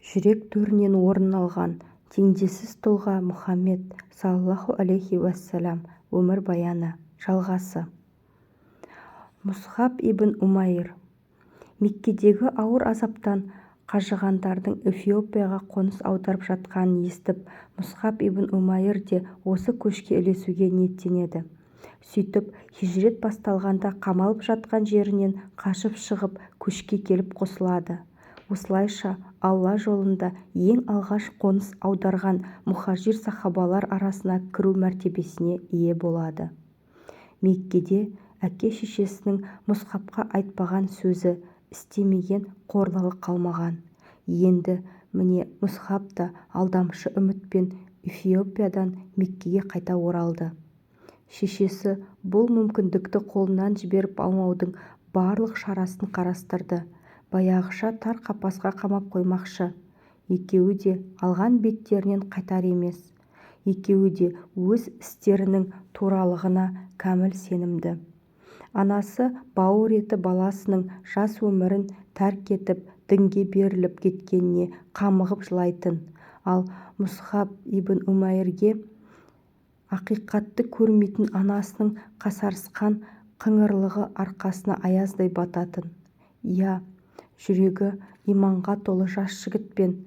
Жүрек төрінен орын алған теңдессіз тұлға Мұхаммед, саллаллаху алейхи уәссәлам, өмірбаяны. Жалғасы. Мұсғаб ибн Умайр. Меккедегі ауыр азаптан қажығандардың Эфиопияға қоныс аударып жатқанын естіп, Мұсғаб ибн Умайр де осы көшке ілесуге ниеттенеді. Сөйтіп, хижрет басталғанда қамалып жатқан жерінен қашып шығып, көшке келіп қосылады. Осылайша, Алла жолында ең алғаш қоныс аударған мұхажир сахабалар арасына кіру мәртебесіне ие болады. Меккеде әке-шешесінің Мұсғабқа айтпаған сөзі, істемеген қорлығы қалмаған. Енді, міне, Мұсғаб та алдамшы үмітпен Эфиопиядан Меккеге қайта оралды. Шешесі бұл мүмкіндікті қолынан жіберіп алмаудың барлық шарасын қарастырды. Баяғыша тар қапасқа қамап қоймақшы. Екеуі де алған беттерінен қайтар емес. Екеуі де өз істерінің туралығына кәміл сенімді. Анасы бауыр еті баласының жас өмірін тәрк етіп, дінге беріліп кеткеніне қамығып жылайтын. Ал Мұсғаб ибн Умайрге ақиқатты көрмейтін анасының қасарысқан қыңырлығы арқасына аяздай бататын. Иә, жүрегі иманға толы жас жігіт пен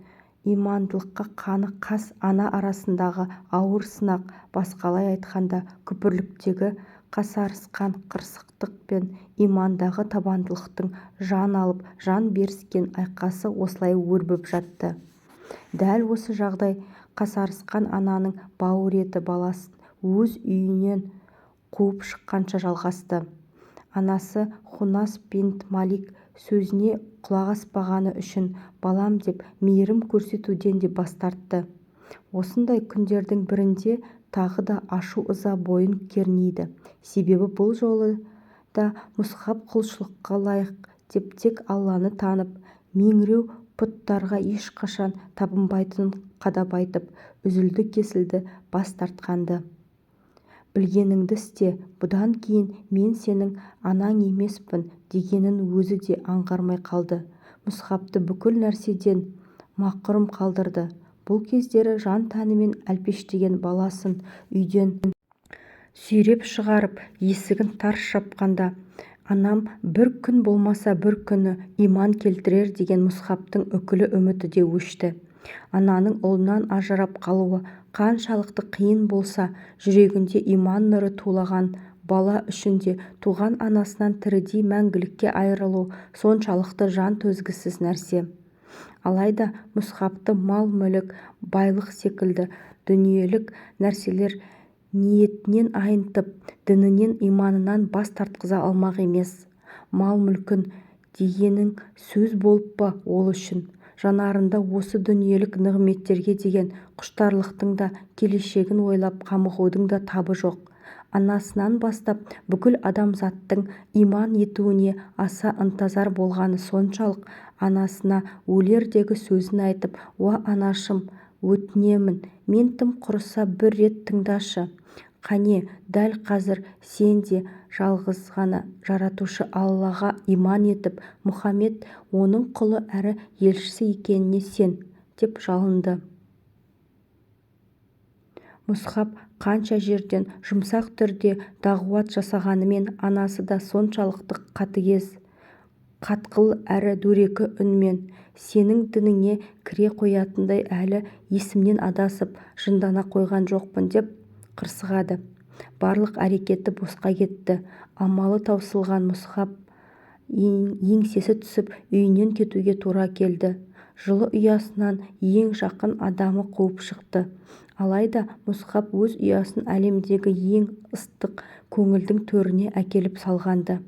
имандылыққа қаны қас ана арасындағы ауыр сынақ, басқалай айтқанда, күпірліктегі қасарысқан қырсықтық пен имандағы табандылықтың жан алып, жан беріскен айқасы осылай өрбіп жатты. Дәл осы жағдай қасарысқан ананың бауыр еті баласын өз үйінен қуып шыққанша жалғасты. Анасы Хунас бинт Малик сөзіне құлақ аспағаны үшін балам деп мейірім көрсетуден де бас тартты. Осындай күндердің бірінде тағы да ашу-ыза бойын кернейді. Себебі бұл жолы да Мұсғаб құлшылыққа лайық деп тек Алланы танып, меңіреу бұттарға ешқашан табынбайтынын қадап айтып, үзілді-кесілді бас тартқан-ды. Білгеніңді істе, бұдан кейін мен сенің анаң емеспін дегенін өзі де аңғармай қалды. Мұсғабты бүкіл нәрседен мақұрым қалдырды. Бұл кездері жан-тәнімен әлпештеген баласын үйден сүйреп шығарып, есігін тарс жапқанда, анам бір күн болмаса бір күні иман келтірер деген Мұсғабтың үкілі үміті де өшті. Ананың ұлынан ажырап қалуы қаншалықты қиын болса, жүрегінде иман нұры тулаған бала үшін де туған анасынан тірідей мәңгілікке айырылу соншалықты жан төзгісіз нәрсе. Алайда Мұсғабты мал-мүлік, байлық секілді дүниелік нәрселер ниетінен айнытып, дінінен, иманынан бас тартқыза алмақ емес. Мал-мүлкін дегенің сөз болып па ол үшін? Жанарында осы дүниелік нығметтерге деген құштарлықтың да, келешегін ойлап қамығудың да табы жоқ. Анасынан бастап бүкіл адамзаттың иман етуіне аса ынтазар болғаны соншалық, анасына өлердегі сөзін айтып, «Уа анашым, өтінемін, мен тым құрыса бір рет тыңдашы. Қане, дәл қазір сен де жалғыз ғана жаратушы Аллаға иман етіп, Мұхаммед оның құлы әрі елшісі екеніне сен», деп жалынды. Мұсғаб қанша жерден жұмсақ түрде дағуат жасағанымен, анасы да соншалықты қатыгез, қатқыл әрі дөрекі үнмен, «Сенің дініңе кіре қоятындай әлі есімнен адасып, жындана қойған жоқпын», деп қырсығады. Барлық әрекеті босқа кетті. Амалы таусылған Мұсғаб еңсесі түсіп, үйінен кетуге тура келді. Жылы ұясынан ең жақын адамы қуып шықты. Алайда Мұсғаб өз ұясын әлемдегі ең ыстық көңілдің төріне әкеліп салған-ды.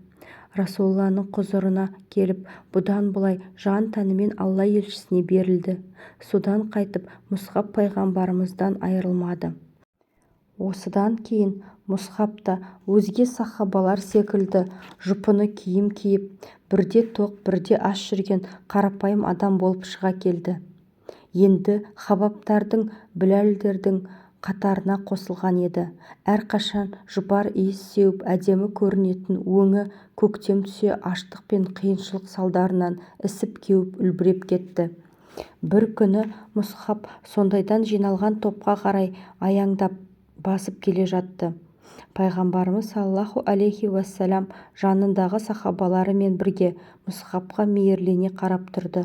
Расулалланың құзырына келіп, бұдан былай жан-тәнімен Алла елшісіне берілді. Содан қайтып Мұсғаб пайғамбарымыздан айырылмады. Осыдан кейін Мұсғаб та өзге сахабалар секілді жұпыны киім киіп, бірде тоқ, бірде аш жүрген қарапайым адам болып шыға келді. Енді Хаббабтардың, Біләлдердің қатарына қосылған еді. Әрқашан жұпар иіс сеуіп әдемі көрінетін өңі көктем түсе аштық пен қиыншылық салдарынан ісіп-кеуіп үлбіреп кетті. Бір күні Мұсғаб сондайдан жиналған топқа қарай аяңдап басып келе жатты. Пайғамбарымыз саллаллаху алейхи уассалам жанындағы сахабаларымен бірге Мұсғабқа мейірлене қарап тұрды.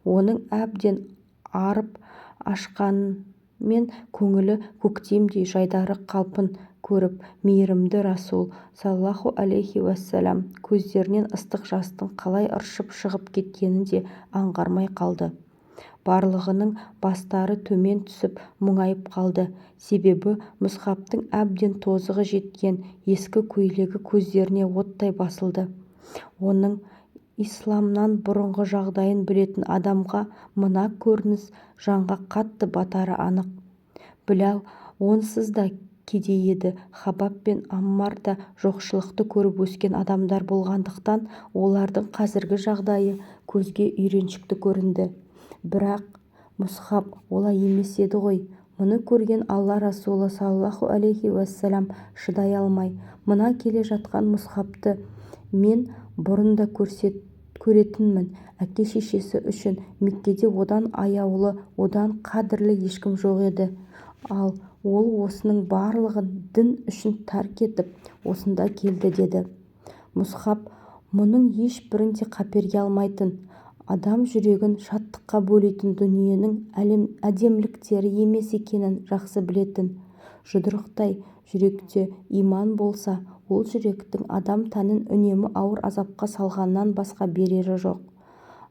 Оның әбден арып-ашқанымен көңілі көктемдей жайдары қалпын көріп, мейірімді Расул саллаллаху алейхи уассалам көздерінен ыстық жастың қалай ыршып шығып кеткенін де аңғармай қалды. Барлығының бастары төмен түсіп, мұңайып қалды. Себебі Мұсғабтың әбден тозығы жеткен ескі көйлегі көздеріне оттай басылды. Оның исламнан бұрынғы жағдайын білетін адамға мына көрініс жанға қатты батары анық. Біләл онсыз да кедей еді, Хаббаб пен Аммар да жоқшылықты көріп өскен адамдар болғандықтан, олардың қазіргі жағдайы көзге үйреншікті көрінді. Бірақ Мұсғаб олай емес еді ғой. Мұны көрген Алла Расулы саллаллаху алейхи уассалам шыдай алмай, «Мына келе жатқан Мұсғабты мен бұрын да көретінмін. Әке-шешесі үшін Меккеде одан аяулы, одан қадірлі ешкім жоқ еді. Ал ол осының барлығын дін үшін тәрк етіп, осында келді», – деді. Мұсғаб мұның ешбірін де қаперге алмайтын, адам жүрегін шаттыққа бөлейтін дүниенің әдеміліктері емес екенін жақсы білетін. Жұдырықтай жүректе иман болса, ол жүректің адам тәнін үнемі ауыр азапқа салғаннан басқа берері жоқ.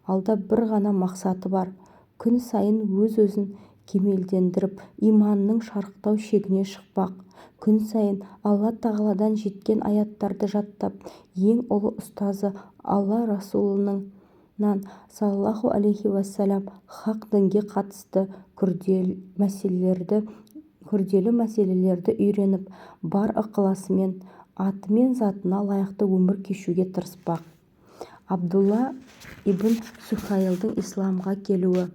Алда бір ғана мақсаты бар: күн сайын өз-өзін кемелдендіріп, иманының шарықтау шегіне шықпақ, күн сайын Алла Тағаладан жеткен аяттарды жаттап, ең ұлы ұстазы Алла Расулынан саллаллаху алейхи уассалам хақ дінге қатысты күрделі мәселелерді үйреніп, бар ықыласымен, аты мен затына лайықты өмір кешуге тырыспақ. Абдулла ибн Сухайлдың исламға келуі.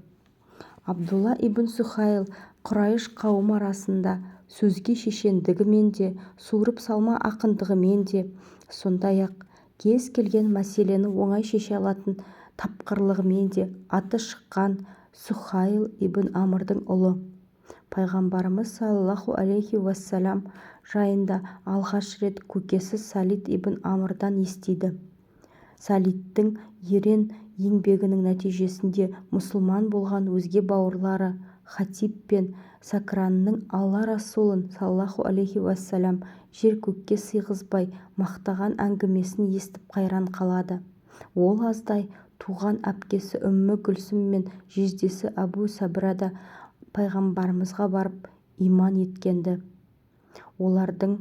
Абдулла ибн Сухайл Құрайш қауымы арасында сөзге шешендігімен де, суырып салма ақындығымен де, сондай-ақ кез келген мәселені оңай шеше алатын тапқырлығымен де аты шыққан Сухайл ибн Амрдың ұлы. Пайғамбарымыз саллаллаху алейхи уассалам жайында алғаш рет көкесі Салит ибн Амрдан естиді. Салиттің ерен еңбегінің нәтижесінде мұсылман болған өзге бауырлары Хатиб пен Сакранның Алла Расулын саллаллаху алейхи уассалам жер-көкке сыйғызбай мақтаған әңгімесін естіп қайран қалады. Ол аздай туған әпкесі Үммі Гүлсім мен жездесі Әбу Сабра да пайғамбарымызға барып иман еткенді. Олардың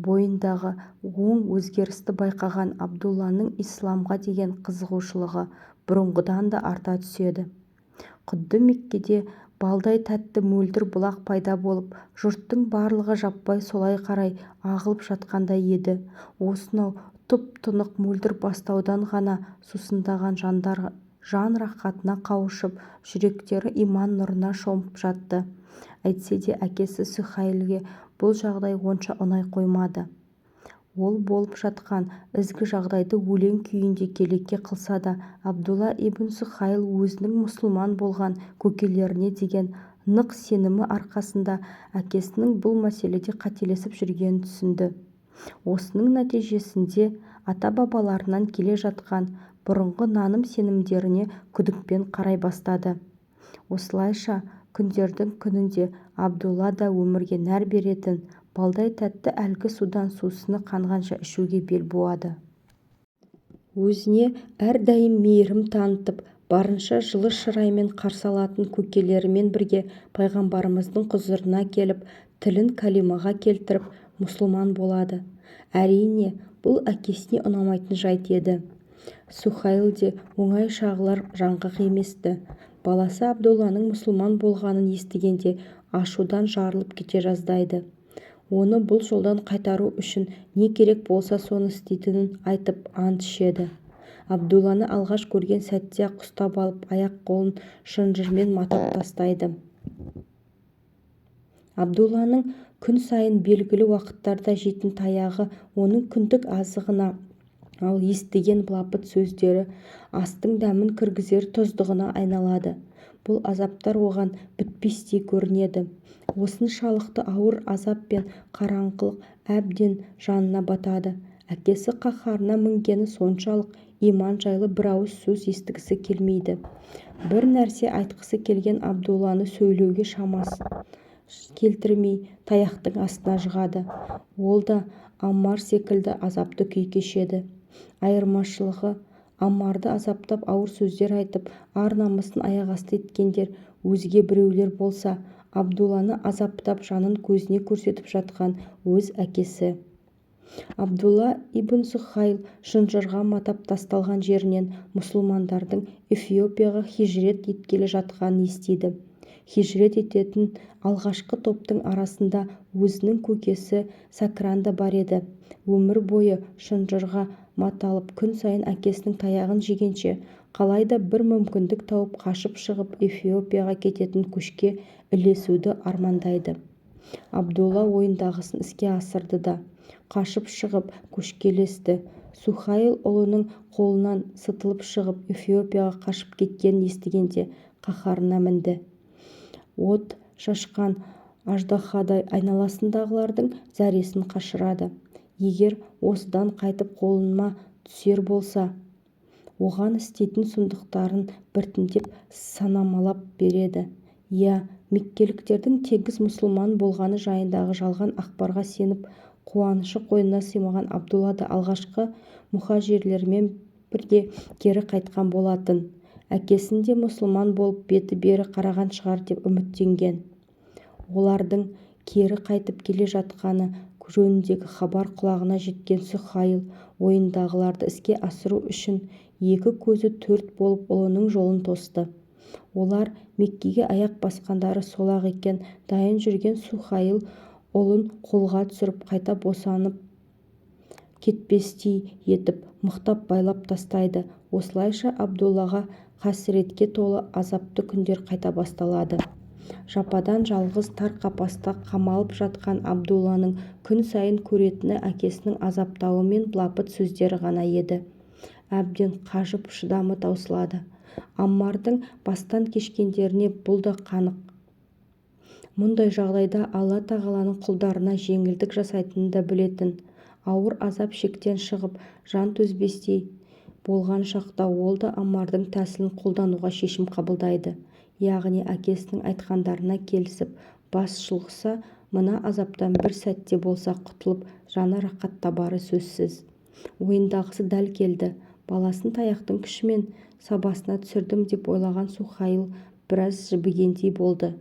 бойындағы оң өзгерісті байқаған Абдулланың исламға деген қызығушылығы бұрынғыдан да арта түседі. Құдды Меккеде балдай тәтті мөлдір бұлақ пайда болып, жұрттың барлығы жаппай солай қарай ағылып жатқандай еді. Осынау тұп-тұнық мөлдір бастаудан ғана сусындаған жандар жан рахатына қауышып, жүректері иман нұрына шомып жатты. Әйтсе де әкесі Сухайлге бұл жағдай онша ұнай қоймады. Ол болып жатқан ізгі жағдайды өлең күйінде келеке қылса да, Абдулла ибн Сухайл өзінің мұсылман болған көкелеріне деген нық сенімі арқасында әкесінің бұл мәселеде қателесіп жүргенін түсінді. Осының нәтижесінде ата-бабаларынан келе жатқан бұрынғы наным-сенімдеріне күдікпен қарай бастады. Осылайша күндердің күнінде Абдулла да өмірге нәр беретін балдай тәтті әлгі судан сусыны қанғанша ішуге бел буады. Өзіне әрдайым мейірім танытып, барынша жылы шыраймен қарсы алатын көкелерімен бірге пайғамбарымыздың құзырына келіп, тілін кәлимаға келтіріп, мұсылман болады. Әрине, бұл әкесіне ұнамайтын жайт еді. Сухайл де оңай шағылар жаңғақ емес-ті. Баласы Абдулланың мұсылман болғанын естігенде ашудан жарылып кете жаздайды. Оны бұл жолдан қайтару үшін не керек болса соны істейтінін айтып ант ішеді. Абдулланы алғаш көрген сәтте-ақ ұстап алып, аяқ-қолын шынжырмен матап тастайды. Абдулланың күн сайын белгілі уақыттарда жейтін таяғы оның күндік азығына Ал естіген былапыт сөздері астың дәмін кіргізер тұздығына айналады. Бұл азаптар оған бітпестей көрінеді. Осыншалықты ауыр азап пен қараңғылық әбден жанына батады. Әкесі қаһарына мінгені соншалық, иман жайлы бір ауыз сөз естігісі келмейді. Бір нәрсе айтқысы келген Абдулланы сөйлеуге шамасын келтірмей, таяқтың астына жығады. Ол да Аммар секілді азапты күй кешеді. Айырмашылығы, Аммарды азаптап, ауыр сөздер айтып, ар-намысын аяқасты еткендер өзге біреулер болса, Абдулланы азаптап, жанын көзіне көрсетіп жатқан өз әкесі. Абдулла ибн Сухайл шынжырға матап тасталған жерінен мұсылмандардың Эфиопияға хижрет еткелі жатқанын естиді. Хижрет ететін алғашқы топтың арасында өзінің көкесі Сакран да бар еді. Өмір бойы шынжырға маталып, күн сайын әкесінің таяғын жегенше, қалайда бір мүмкіндік тауып қашып шығып, Эфиопияға кететін көшке ілесуді армандайды. Абдулла ойындағысын іске асырды да, қашып шығып, көшке ілесті. Сухайл ұлының қолынан сытылып шығып, Эфиопияға қашып кеткенін естігенде қаһарына мінді. От шашқан аждаһадай айналасындағылардың зәресін қашырады. Егер осыдан қайтып қолыма түсер болса, оған істейтін сұмдықтарын біртіндеп санамалап береді. Иә, меккеліктердің тегіс мұсылман болғаны жайындағы жалған ақпарға сеніп, қуанышы қойнына сыймаған Абдулла да алғашқы мұхажирлермен бірге кері қайтқан болатын. Әкесін де мұсылман болып беті бері қараған шығар деп үміттенген. Олардың кері қайтып келе жатқаны жөніндегі хабар құлағына жеткен Сухайл ойындағыларды іске асыру үшін екі көзі төрт болып ұлының жолын тосты. Олар Меккеге аяқ басқандары сол-ақ екен, дайын жүрген Сухайл ұлын қолға түсіріп, қайта босанып кетпестей етіп, мықтап байлап тастайды. Осылайша Абдуллаға қасіретке толы азапты күндер қайта басталады. Жападан жалғыз тар қапаста қамалып жатқан Абдулланың күн сайын көретіні әкесінің азаптауы мен былапыт сөздері ғана еді. Әбден қажып, шыдамы таусылады. Аммардың бастан кешкендеріне бұл да қанық. Мұндай жағдайда Алла тағаланың құлдарына жеңілдік жасайтынын да білетін. Ауыр азап шектен шығып, жан төзбестей болған шақта ол да Аммардың тәсілін қолдануға шешім қабылдайды. Яғни әкесінің айтқандарына келісіп, бас шұлғыса, мына азаптан бір сәтте болса құтылып, жаны рақат табары сөзсіз. Ойындағысы дәл келді. Баласын таяқтың күшімен сабасына түсірдім деп ойлаған Сухайл біраз жібігендей болды.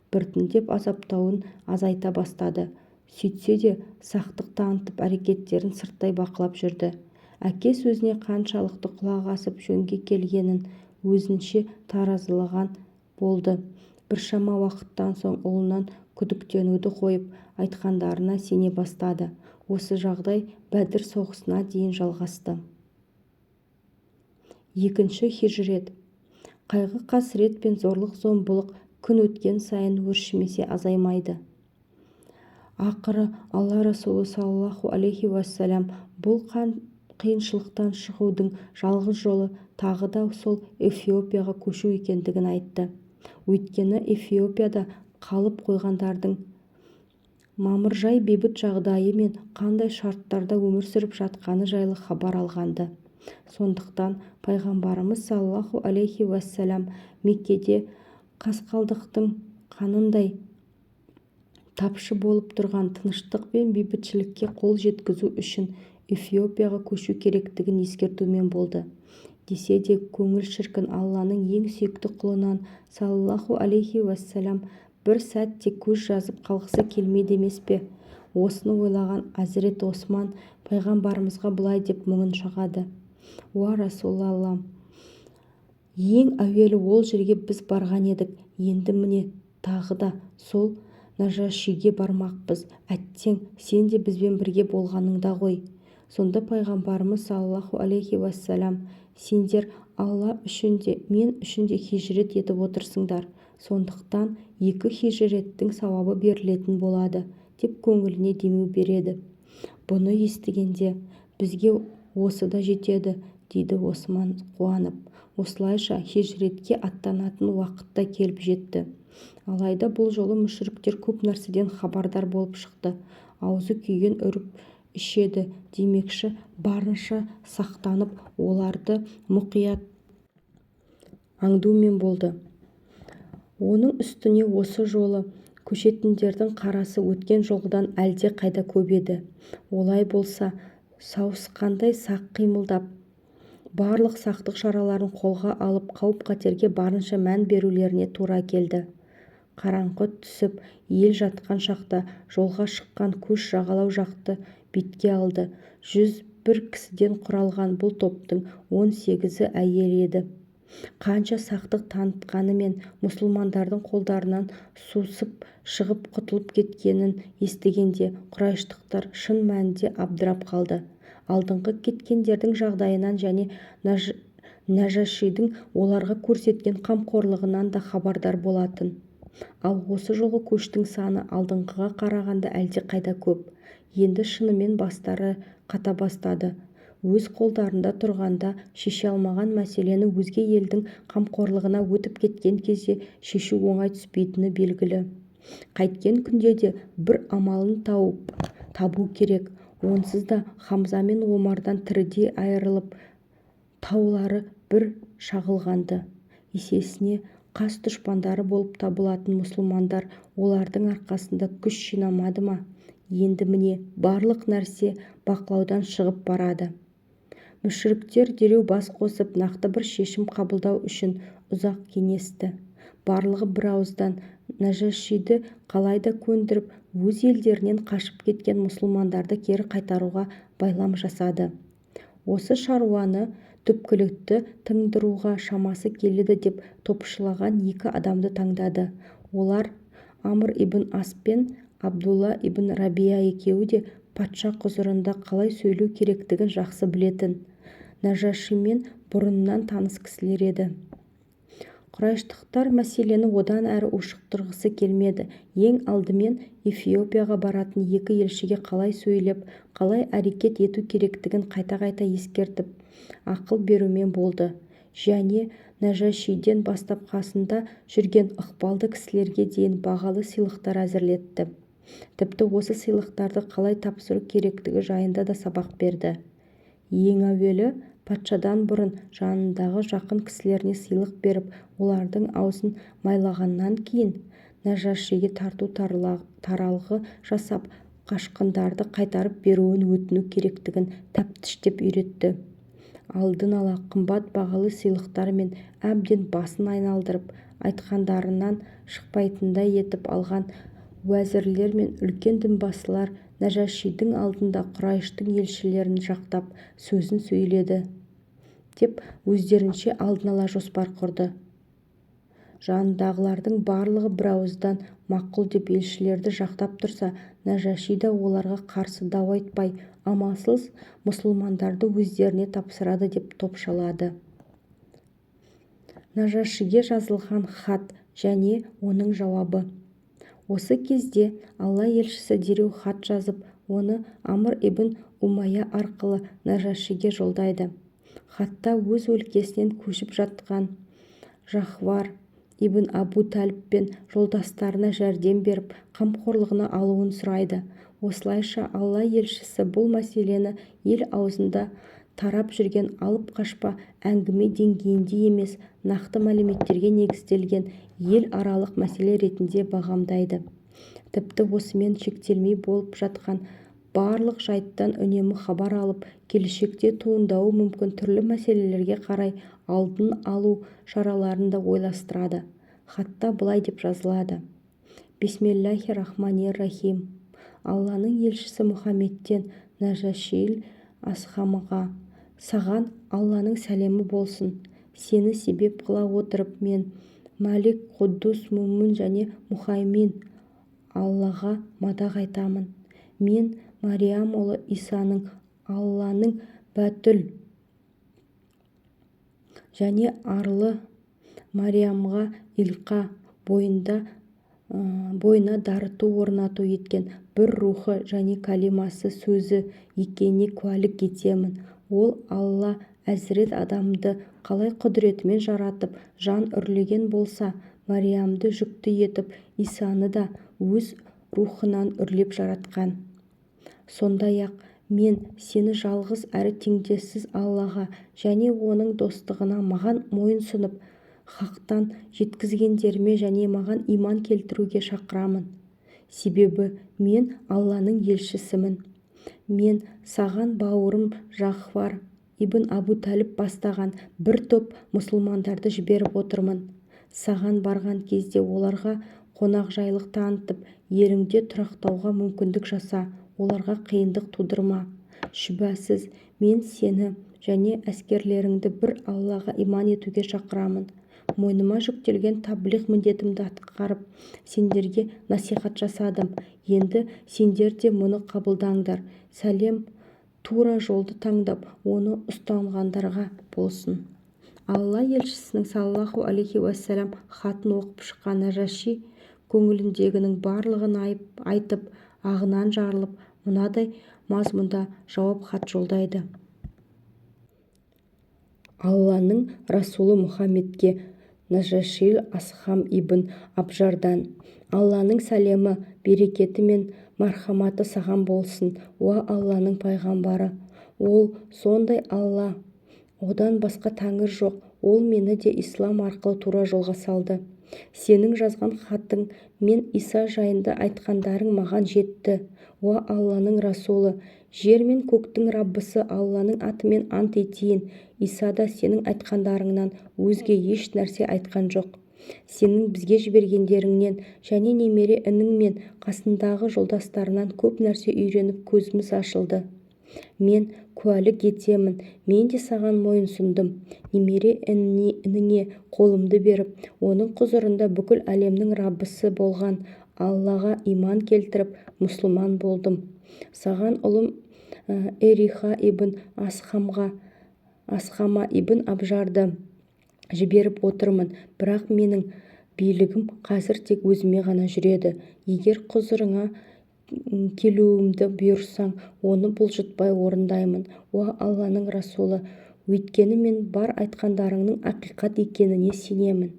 Біртіндеп азаптауын азайта бастады. Сөйтсе де сақтық танытып, әрекеттерін сырттай бақылап жүрді. Әке сөзіне қаншалықты құлақ асып жөнге келгенін өзінше таразылаған болды. Біршама уақыттан соң ұлынан күдіктенуді қойып, айтқандарына сене бастады. Осы жағдай Бәдір соғысына дейін жалғасты. Екінші хижрет. Қайғы-қасірет пен зорлық-зомбылық күн өткен сайын өршімесе азаймайды. Ақыры Алла Расулы саллаллаху алейхи уассалам бұл қиыншылықтан шығудың жалғыз жолы тағы да сол Эфиопияға көшу екендігін айтты. Өйткені Эфиопияда қалып қойғандардың мамыржай бейбіт жағдайы мен қандай шарттарда өмір сүріп жатқаны жайлы хабар алғанды. Сондықтан пайғамбарымыз саллаллаху алейхи уассалам Меккеде қасқалдақтың қанындай тапшы болып тұрған тыныштық пен бейбітшілікке қол жеткізу үшін Эфиопияға көшу керектігін ескертумен болды. Десе де көңіл шіркін Алланың ең сүйікті құлынан саллаллаху алейхи уассалам бір сәт те көз жазып қалғысы келмейді емес пе? Осыны ойлаған Әзірет Осман пайғамбарымызға былай деп мұңын шағады: «Уа Расулаллам, ең әуелі ол жерге біз барған едік, енді міне тағы да сол Нажашиге бармақпыз. Әттең, сен де бізбен бірге болғаныңда ғой». Сонда пайғамбарымыз саллаллаху алейхи уассалам: «Сендер Алла үшін де, мен үшін де хижрет етіп отырсыңдар. Сондықтан екі хижреттің сауабы берілетін болады», деп көңіліне демеу береді. Бұны естігенде бізге Осы да жетеді, дейді Осман қуанып. Осылайша хижретке аттанатын уақыт та келіп жетті. Алайда бұл жолы мүшриктер көп нәрседен хабардар болып шықты. Аузы күйген үріп ішеді демекші, барынша сақтанып, оларды мұқият аңдумен болды. Оның үстіне осы жолы көшетіндердің қарасы өткен жолғыдан әлде қайда көп еді. Олай болса, сауысқандай сақ қимылдап, барлық сақтық шараларын қолға алып, қауіп-қатерге барынша мән берулеріне тура келді. Қараңғы түсіп, ел жатқан шақта жолға шыққан көш жағалау жақты бетке алды. 101 кісіден құралған бұл топтың 18-і әйел еді. Қанша сақтық танытқанымен, мұсылмандардың қолдарынан сусып шығып құтылып кеткенін естігенде құрайыштықтар шын мәнінде абдырап қалды. Алдыңғы кеткендердің жағдайынан және Нәжашидің оларға көрсеткен қамқорлығынан да хабардар болатын. Ал осы жолғы көштің саны алдыңғыға қарағанда әлдеқайда көп. Енді шынымен бастары қата бастады. Өз қолдарында тұрғанда шеше алмаған мәселені өзге елдің қамқорлығына өтіп кеткен кезде шешу оңай түспейтіні белгілі. Қайткен күнде де бір амалын табу керек. Онсыз да Хамза мен Омардан тірідей айырылып, таулары бір шағылған-ды. Есесіне қас дұшпандары болып табылатын мұсылмандар олардың арқасында күш жинамады ма? Енді міне барлық нәрсе бақылаудан шығып барады. Мүшриктер дереу бас қосып, нақты бір шешім қабылдау үшін ұзақ кеңесті. Барлығы бір ауыздан Нәжашиді қалайда көндіріп, өз елдерінен қашып кеткен мұсылмандарды кері қайтаруға байлам жасады. Осы шаруаны түпкілікті тындыруға шамасы келеді деп топшылаған екі адамды таңдады. Олар Амр ибн Ас пен Абдулла ибн Рабия. Екеуі де патша құзырында қалай сөйлеу керектігін жақсы білетін, Нәжашимен бұрыннан таныс кісілер еді. Құрайыштықтар мәселені одан әрі ушықтырғысы келмеді. Ең алдымен Эфиопияға баратын екі елшіге қалай сөйлеп, қалай әрекет ету керектігін қайта-қайта ескертіп, ақыл берумен болды. Және Нәжашиден бастап қасында жүрген ықпалды кісілерге дейін бағалы сыйлықтар әзірлетті. Тіпті осы сыйлықтарды қалай тапсыру керектігі жайында да сабақ берді. Ең әуелі патшадан бұрын жанындағы жақын кісілеріне сыйлық беріп, олардың аузын майлағаннан кейін Нәжашиге тарту таралғы жасап, қашқындарды қайтарып беруін өтіну керектігін тәптіштеп үйретті. Алдын ала қымбат бағалы сыйлықтармен әбден басын айналдырып, айтқандарынан шықпайтындай етіп алған уәзірлер мен үлкен дінбасылар Нәжашидің алдында Құрайыштың елшілерін жақтап сөзін сөйледі деп өздерінше алдын ала жоспар құрды. Жанындағылардың барлығы бір ауыздан мақұл деп елшілерді жақтап тұрса, Нәжаши да оларға қарсы дау айтпай, амалсыз мұсылмандарды өздеріне тапсырады деп топшылады. Нәжашиге жазылған хат және оның жауабы. Осы кезде Алла елшісі дереу хат жазып, оны Амр ибн Умайя арқылы Нәжашиге жолдайды. Хатта өз өлкесінен көшіп жатқан Жағфар ибн Абу Талиб пен жолдастарына жәрдем беріп, қамқорлығына алуын сұрайды. Осылайша Алла елшісі бұл мәселені ел аузында тарап жүрген алып қашпа әңгіме деңгейінде емес, нақты мәліметтерге негізделген ел аралық мәселе ретінде бағамдайды. Тіпті осымен шектелмей, болып жатқан барлық жайттан үнемі хабар алып, келешекте туындауы мүмкін түрлі мәселелерге қарай алдын алу шараларын да ойластырады. Хатта былай деп жазылады: Бисмиллахи рахмани рахим. Алланың елшісі Мұхаммедтен Нәжашил Асхамаға: саған Алланың сәлемі болсын. Сені себеп қыла отырып, мен Мәлик, Құддус, Мүмин және Мұхаймин Аллаға мадақ айтамын. Мен Мариям ұлы Исаның Алланың Бәтүл және арлы Мариямға илқа бойына дарыту орнату еткен бір рухы және калимасы, сөзі екеніне куәлік етемін. Ол Алла әзірет Адамды қалай құдіретімен жаратып, жан үрлеген болса, Мәриямды жүкті етіп, Исаны да өз рухынан үрлеп жаратқан. Сондай-ақ, мен сені жалғыз әрі теңдессіз Аллаға және оның достығына маған мойынсұнып, хақтан жеткізгендеріме және маған иман келтіруге шақырамын. Себебі мен Алланың елшісімін. Мен саған бауырым Жағфар ибн Абу Тәліп бастаған бір топ мұсылмандарды жіберіп отырмын. Саған барған кезде оларға қонақжайлық танытып, еліңде тұрақтауға мүмкіндік жаса, оларға қиындық тудырма. Шүбәсіз, мен сені және әскерлеріңді бір Аллаға иман етуге шақырамын. Мойныма жүктелген таблиғ міндетімді атқарып, сендерге насихат жасадым. Енді сендер де мұны қабылдаңдар. Сәлем тура жолды таңдап, оны ұстанғандарға болсын. Алла елшісінің саллаллаху алейхи уассалам хатын оқып шыққан Нәжаши көңіліндегінің барлығын айтып, ағынан жарылып, мынадай мазмұнда жауап хат жолдайды. Алланың Расулы Мұхаммедке Нәжаши Асхам ибн Абжардан. Алланың сәлемі, берекеті мен мархаматы саған болсын, уа Алланың пайғамбары! Ол сондай Алла, одан басқа тәңір жоқ, ол мені де ислам арқылы тура жолға салды. Сенің жазған хатың мен Иса жайында айтқандарың маған жетті. Уа Алланың Расулы, жер мен көктің Раббысы Алланың атымен ант етейін, Иса да сенің айтқандарыңнан өзге еш нәрсе айтқан жоқ. Сенің бізге жібергендеріңнен және немере інің мен қасындағы жолдастарынан көп нәрсе үйреніп көзіміз ашылды. Мен куәлік етемін, мен де саған мойынсұндым. Немере ініңе қолымды беріп, оның құзырында бүкіл әлемнің Раббысы болған Аллаға иман келтіріп, мұсылман болдым. Саған ұлым Эриха ибн Асхама ибн Абжарды жіберіп отырмын, бірақ менің билігім қазір тек өзіме ғана жүреді. Егер құзырыңа келуімді бұйырсаң, оны бұлжытпай орындаймын. Уа Алланың Расулы, өйткені мен бар айтқандарыңның ақиқат екеніне сенемін.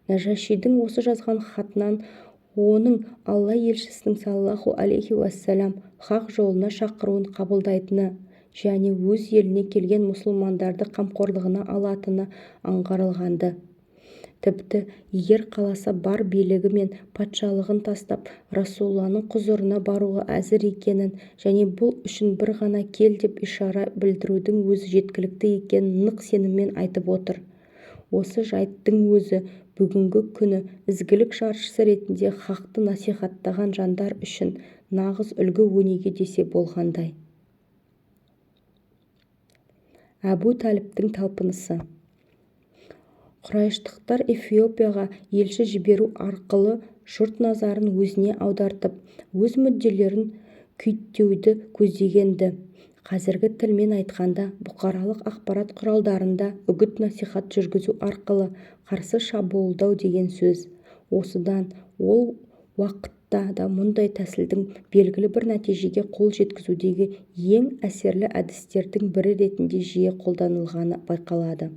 Нәжашидің осы жазған хатынан оның Алла елшісінің саллаллаху алейхи уассалам хақ жолына шақыруын қабылдайтыны және өз еліне келген мұсылмандарды қамқорлығына алатыны аңғарылғанды. Тіпті егер қаласа бар билігі мен патшалығын тастап, Расулланың құзырына баруға әзір екенін және бұл үшін бір ғана кел деп ишара білдірудің өзі жеткілікті екенін нық сеніммен айтып отыр. Осы жайттың өзі бүгінгі күні ізгілік жаршысы ретінде хақты насихаттаған жандар үшін нағыз үлгі-өнеге десе болғандай. Әбу Тәліптің талпынысы. Құрайыштықтар Эфиопияға елші жіберу арқылы жұрт назарын өзіне аудартып, өз мүдделерін күйттеуді көздеген-ді. Қазіргі тілмен айтқанда, бұқаралық ақпарат құралдарында үгіт-насихат жүргізу арқылы қарсы шабуылдау деген сөз. Осыдан ол уақытта да мұндай тәсілдің белгілі бір нәтижеге қол жеткізудегі ең әсерлі әдістердің бірі ретінде жиі қолданылғаны байқалады.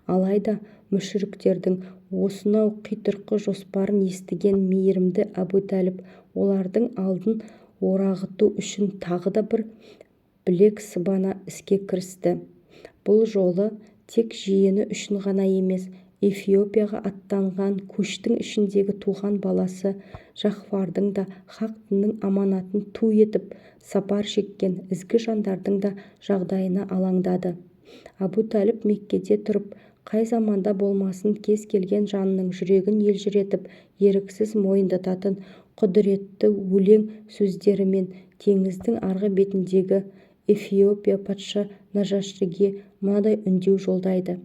Алайда мүшіріктердің осынау қитұрқы жоспарын естіген мейірімді Әбу Тәліп олардың алдын орағыту үшін тағы да бір білек сыбана іске кірісті. Бұл жолы тек жиені үшін ғана емес, Эфиопияға аттанған көштің ішіндегі туған баласы Жағфардың да хақ діннің аманатын ту етіп сапар шеккен ізгі жандардың да жағдайына алаңдады. Әбу Тәліп Меккеде тұрып, қай заманда болмасын кез келген жанның жүрегін елжіретіп, еріксіз мойындататын құдіретті өлең сөздерімен теңіздің арғы бетіндегі Эфиопия патша Нажашиге мынадай үндеу жолдайды.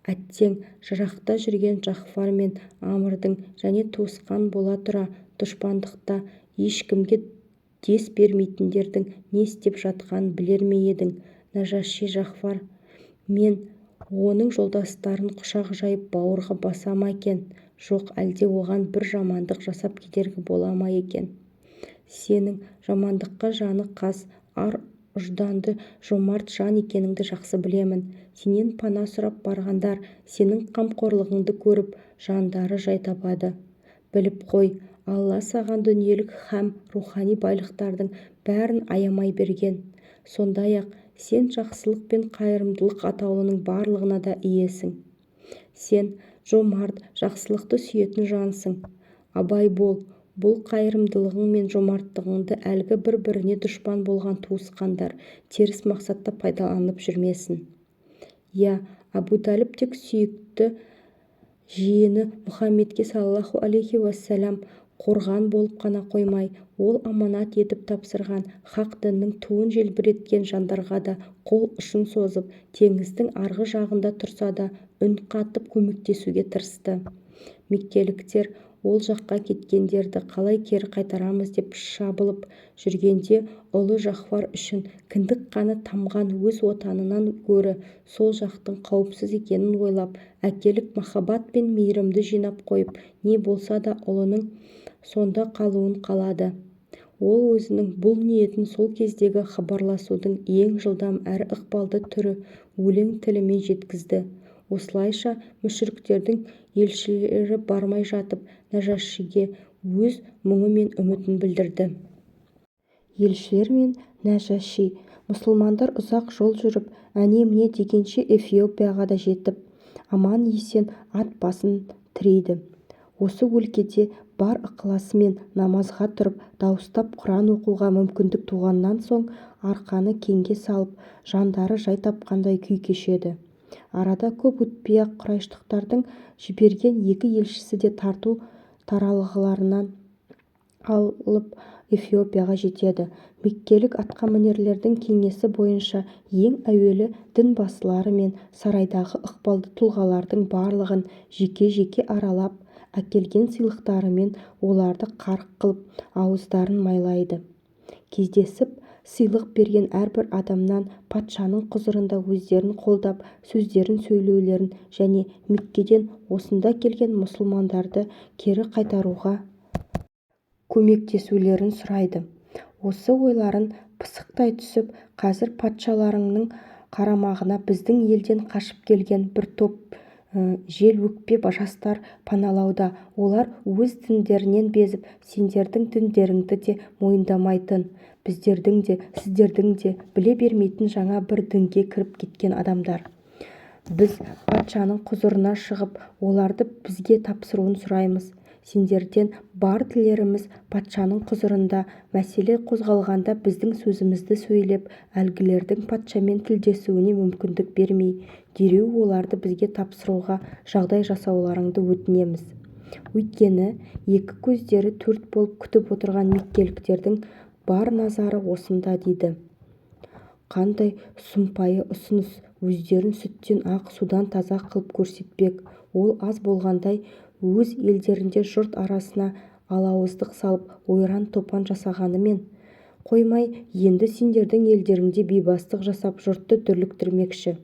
Әттең, жырақта жүрген Жағфар мен Амрдың және туысқан бола тұра дұшпандықта ешкімге дес бермейтіндердің не істеп жатқанын білер ме едің? Нажаши Жағфар мен оның жолдастарын құшақ жайып бауырға баса ма екен? Жоқ, әлде оған бір жамандық жасап кедергі бола ма екен? Сенің жамандыққа жаны қас, ар Ұжданды, жомарт жан екеніңді жақсы білемін. Сенен пана сұрап барғандар сенің қамқорлығыңды көріп, жандары жай табады. Біліп қой, Алла саған дүниелік һәм рухани байлықтардың бәрін аямай берген. Сондай-ақ, сен жақсылық пен қайырымдылық атаулының барлығына да иесің. Сен жомарт, жақсылықты сүйетін жансың. Абай бол, бұл қайырымдылығың мен жомарттығыңды әлгі бір-біріне дұшпан болған туысқандар теріс мақсатта пайдаланып жүрмесін. Иә, Әбутәліп тек сүйікті жиені Мұхаммедке саллаллаху алейхи уассалам қорған болып қана қоймай, ол аманат етіп тапсырған хақ діннің туын желбіреткен жандарға да қол ұшын созып, теңіздің арғы жағында тұрса да үн қатып көмектесуге тырысты. Меккеліктер ол жаққа кеткендерді қалай кері қайтарамыз деп шабылып жүргенде, ұлы Жағфар үшін кіндік қаны тамған өз отанынан гөрі сол жақтың қауіпсіз екенін ойлап, әкелік махаббат пен мейірімді жинап қойып, не болса да ұлының сонда қалуын қалады. Ол өзінің бұл ниетін сол кездегі хабарласудың ең жылдам әрі ықпалды түрі өлең тілімен жеткізді. Осылайша, мүшриктердің елшілері бармай жатып, Нәжашиге өз мұңы мен үмітін білдірді. Елшілер мен Нәжаши. Мұсылмандар ұзақ жол жүріп, әне-міне дегенше Эфиопияға да жетіп, аман-есен ат басын тірейді. Осы өлкеде бар ықыласымен намазға тұрып, дауыстап Құран оқуға мүмкіндік туғаннан соң, арқаны кеңге салып, жандары жай тапқандай күй кешеді. Арада көп өтпей-ақ құрайыштықтардың жіберген екі елшісі де тарту-таралғыларын алып Эфиопияға жетеді. Меккелік атқамінерлердің кеңесі бойынша ең әуелі дінбасылары мен сарайдағы ықпалды тұлғалардың барлығын жеке-жеке аралап, әкелген сыйлықтарымен оларды қарық қылып, ауыздарын майлайды. Кездесіп, сыйлық берген әрбір адамнан патшаның құзырында өздерін қолдап сөздерін сөйлеулерін және Меккеден осында келген мұсылмандарды кері қайтаруға көмектесулерін сұрайды. Осы ойларын пысықтай түсіп, қазір патшаларыңның қарамағына біздің елден қашып келген бір топ жел өкпе жастар паналауда. Олар өз діндерінен безіп, сендердің діндеріңді де мойындамайтын, біздердің де, сіздердің де біле бермейтін жаңа бір дінге кіріп кеткен адамдар. Біз патшаның құзырына шығып, оларды бізге тапсыруын сұраймыз. Сендерден бар тілеріміз, патшаның құзырында мәселе қозғалғанда біздің сөзімізді сөйлеп, әлгілердің патшамен тілдесуіне мүмкіндік бермей, дереу оларды бізге тапсыруға жағдай жасауларыңды өтінеміз. Өйткені, екі көздері төрт болып күтіп отырған меккеліктердің бар назары осында дейді. Қандай сұмпайы ұсыныс, өздерін сүттен ақ, судан таза қылып көрсетпек. Ол аз болғандай, өз елдерінде жұрт арасына алауыздық салып, ойран-топан жасағанымен қоймай, енді сендердің елдеріңде бейбастық жасап, жұртты дүрліктірмекші.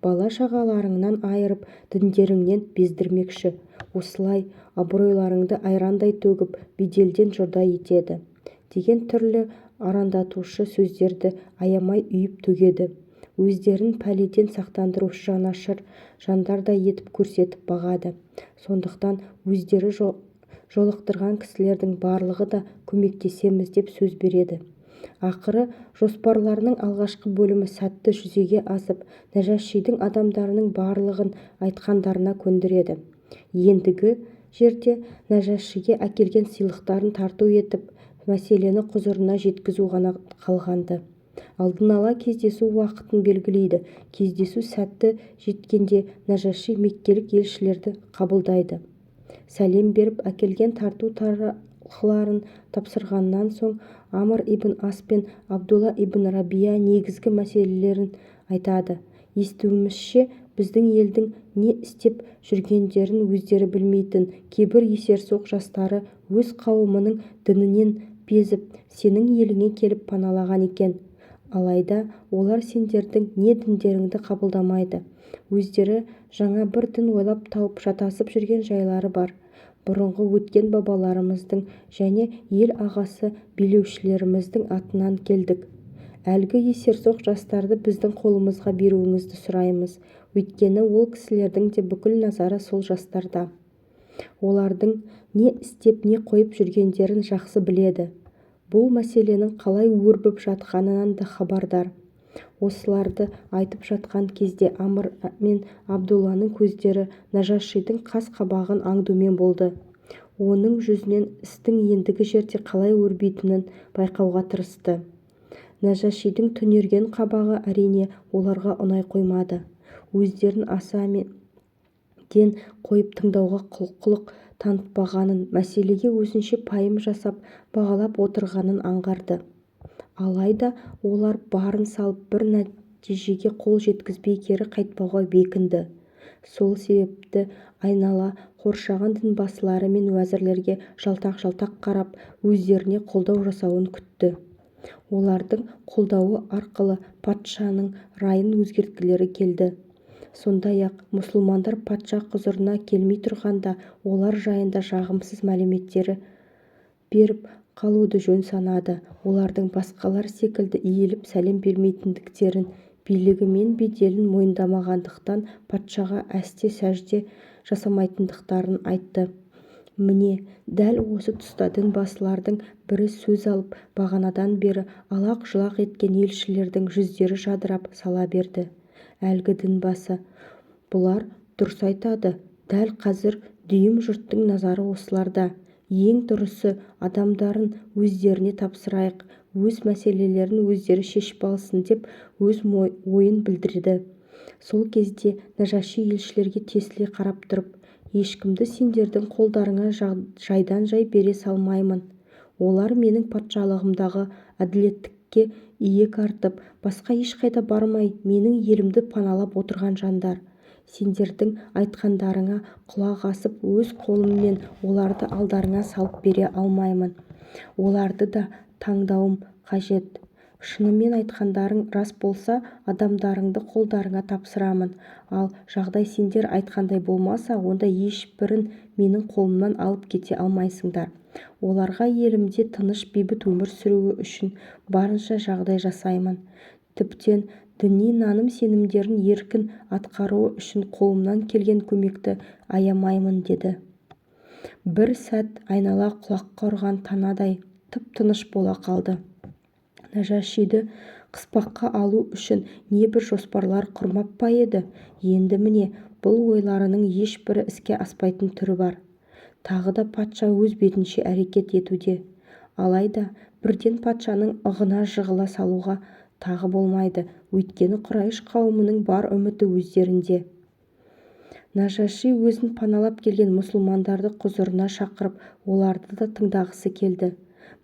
Бала-шағаларыңнан айырып, діндеріңнен бездірмекші. Осылай абыройларыңды айрандай төгіп, беделден жұрдай етеді деген түрлі арандатушы сөздерді аямай үйіп төгеді. Өздерін пәледен сақтандырушы жанашыр жандардай етіп көрсетіп бағады. Сондықтан өздері жолықтырған кісілердің барлығы да көмектесеміз деп сөз береді. Ақыры жоспарларының алғашқы бөлімі сәтті жүзеге асып, Нәжашидің адамдарының барлығын айтқандарына көндіреді. Ендігі жерде Нәжашиге әкелген сыйлықтарын тарту етіп, мәселені құзырына жеткізу ғана қалған-ды. Алдын ала кездесу уақытын белгілейді. Кездесу сәті жеткенде Нәжаши меккелік елшілерді қабылдайды. Сәлем беріп, әкелген тарту-таралғыларын тапсырғаннан соң Амр ибн Ас пен Абдулла ибн Рабия негізгі мәселелерін айтады. Естуімізше, біздің елдің не істеп жүргендерін өздері білмейтін кейбір есерсоқ жастары өз қауымының дінінен безіп, сенің еліңе келіп паналаған екен. Алайда олар сендердің не діндеріңді қабылдамайды. Өздері жаңа бір дін ойлап тауып шатасып жүрген жайлары бар. Бұрынғы өткен бабаларымыздың және ел ағасы билеушілеріміздің атынан келдік. Әлгі есерсоқ жастарды біздің қолымызға беруіңізді сұраймыз. Өйткені ол кісілердің де бүкіл назары сол жастарда. Олардың не істеп, не қойып жүргендерін жақсы біледі. Бұл мәселенің қалай өрбіп жатқанынан да хабардар. Осыларды айтып жатқан кезде Амр мен Абдулланың көздері Нәжашидің қас-қабағын аңдумен болды. Оның жүзінен істің ендігі жерде қалай өрбитінін байқауға тырысты. Нәжашидің түнерген қабағы, әрине, оларға ұнай қоймады. Өздерін аса ден қойып тыңдауға құлық танытпағанын, мәселеге өзінше пайым жасап, бағалап отырғанын аңғарды. Алайда олар барын салып бір нәтижеге қол жеткізбей кері қайтпауға бекінді. Сол себепті айнала қоршаған дінбасылары мен уәзірлерге жалтақ-жалтақ қарап, өздеріне қолдау жасауын күтті. Олардың қолдауы арқылы патшаның райын өзгерткілері келді. Сондай-ақ, мұсылмандар патша құзырына келмей тұрғанда олар жайында жағымсыз мәліметтер беріп қалуды жөн санады. Олардың басқалар секілді иіліп сәлем бермейтіндіктерін, билігі мен беделін мойындамағандықтан патшаға әсте сәжде жасамайтындықтарын айтты. Міне, дәл осы тұста дінбасылардың бірі сөз алып, бағанадан бері алақ-жұлақ еткен елшілердің жүздері жадырап сала берді. Әлгі дінбасы: "Бұлар дұрыс айтады, дәл қазір дүйім жұрттың назары осыларда. Ең дұрысы адамдарын өздеріне тапсырайық, өз мәселелерін өздері шешіп алсын", – деп өз ойын білдірді. Сол кезде Нәжаши елшілерге тесіле қарап тұрып: "Ешкімді сендердің қолдарыңа жайдан-жай бере салмаймын. Олар менің патшалығымдағы әділеттікке иек артып, басқа ешқайда бармай менің елімді паналап отырған жандар. Сендердің айтқандарыңа құлақ асып, өз қолыммен оларды алдарыңа салып бере алмаймын. Оларды да тыңдауым қажет. Шынымен айтқандарың рас болса, адамдарыңды қолдарыңа тапсырамын. Ал жағдай сендер айтқандай болмаса, онда ешбірін менің қолымнан алып кете алмайсыңдар. Оларға елімде тыныш, бейбіт өмір сүруі үшін барынша жағдай жасаймын. Тіптен діни наным-сенімдерін еркін атқаруы үшін қолымнан келген көмекті аямаймын", – деді. Бір сәт айнала құлаққа ұрған танадай тып-тыныш бола қалды. Нәжашиді қыспаққа алу үшін небір жоспарлар құрмап па еді? Енді міне, бұл ойларының ешбірі іске аспайтын түрі бар. Тағы да патша өз бетінше әрекет етуде. Алайда бірден патшаның ығына жығыла салуға тағы болмайды. Өйткені құрайш қауымының бар үміті өздерінде. Нәжаши өзін паналап келген мұсылмандарды құзырына шақырып, оларды да тыңдағысы келді.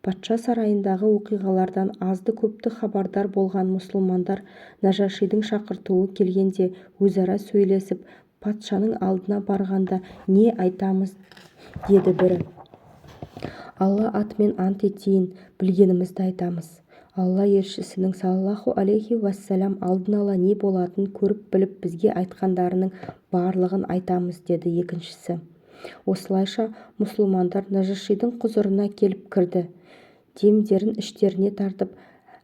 Патша сарайындағы оқиғалардан азды-көпті хабардар болған мұсылмандар Нәжашидің шақыртуы келгенде өзара сөйлесіп: "Патшаның алдына барғанда не айтамыз?" – деді бірі. "Алла атымен ант етейін, білгенімізді айтамыз. Алла елшісінің саллаллаху алейхи уәссәлам алдын ала не болатынын көріп-біліп бізге айтқандарының барлығын айтамыз", – деді екіншісі. Осылайша мұсылмандар Нәжашидің құзырына келіп кірді. Демдерін іштеріне тартып,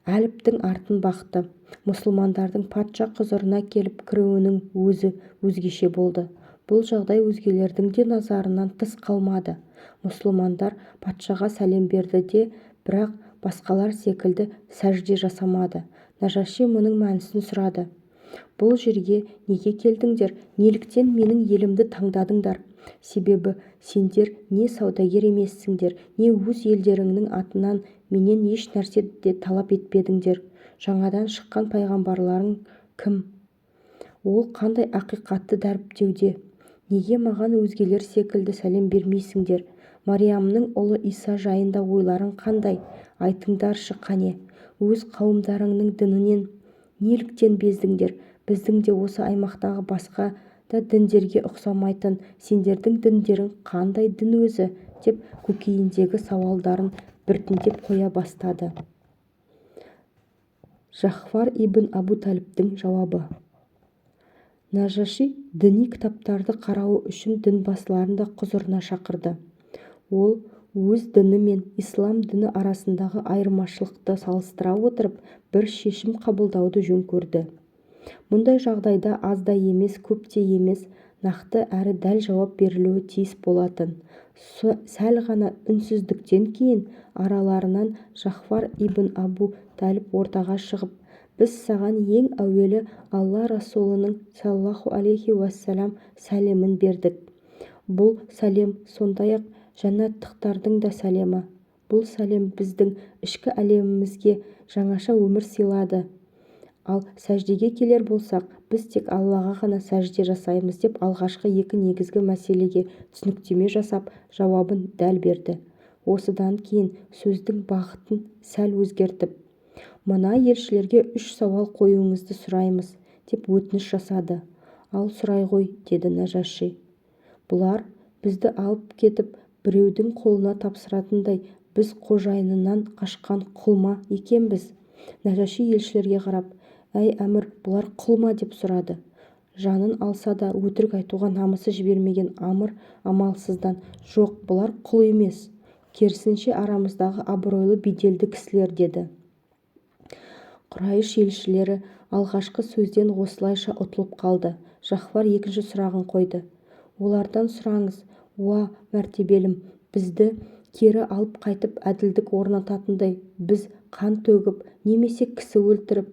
әліптің артын бақты. Мұсылмандардың патша құзырына келіп кіруінің өзі өзгеше болды. Бұл жағдай өзгелердің де назарынан тыс қалмады. Мұсылмандар патшаға сәлем берді де, бірақ басқалар секілді сәжде жасамады. Нәжаши мұның мәнісін сұрады. "Бұл жерге неге келдіңдер? Неліктен менің елімді таңдадыңдар? Себебі сендер не саудагер емессіңдер, не өз елдеріңнің атынан менен еш нәрсе де талап етпедіңдер. Жаңадан шыққан пайғамбарларың кім? Ол қандай ақиқатты дәріптеуде? Неге маған өзгелер секілді сәлем бермейсіңдер? Мариямның ұлы Иса жайында ойларың қандай? Айтыңдаршы қане? Өз қауымдарыңның дінінен неліктен бездіңдер? Біздің де осы аймақтағы басқа да діндерге ұқсамайтын сендердің діндерің қандай дін өзі?" – деп көкейіндегі сауалдарын біртіндеп қоя бастады. Жағфар ибн Абу Талибтің жауабы. Нәжаши діни кітаптарды қарауы үшін дінбасыларын да құзырына шақырды. Ол Өз діні мен ислам діні арасындағы айырмашылықты салыстыра отырып, бір шешім қабылдауды жөн көрді. Мұндай жағдайда аз да емес, көп те емес, нақты әрі дәл жауап берілуі тиіс болатын. Сәл ғана үнсіздіктен кейін араларынан Жағфар ибн Абу Тәліп ортаға шығып, Біз саған ең әуелі Алла Расулының саллаллаху алейхи уәссалам сәлемін бердік. Бұл сәлем сондай-ақ жәннаттықтардың да сәлемі. Бұл сәлем біздің ішкі әлемімізге жаңаша өмір сыйлады. Ал сәждеге келер болсақ, біз тек Аллаға ғана сәжде жасаймыз деп алғашқы екі негізгі мәселеге түсініктеме жасап, жауабын дәл берді. Осыдан кейін сөздің бағытын сәл өзгертіп, Мына елшілерге үш сауал қоюыңызды сұраймыз, деп өтініш жасады. Ал сұрай ғой, деді Нәжаши. Бұлар бізді алып кетіп, біреудің қолына тапсыратындай біз қожайынынан қашқан құл ма екенбіз? Нәжаши елшілерге қарап, Әй, Әмір, бұлар құл ма деп сұрады. Жанын алса да өтірік айтуға намысы жібермеген Амр амалсыздан, Жоқ, бұлар құл емес, керісінше арамыздағы абыройлы беделді кісілер, деді. Құрайш елшілері алғашқы сөзден осылайша ұтылып қалды. Жағфар екінші сұрағын қойды. Олардан сұраңыз, уа, мәртебелім, бізді кері алып қайтып әділдік орнататындай біз қан төгіп немесе кісі өлтіріп,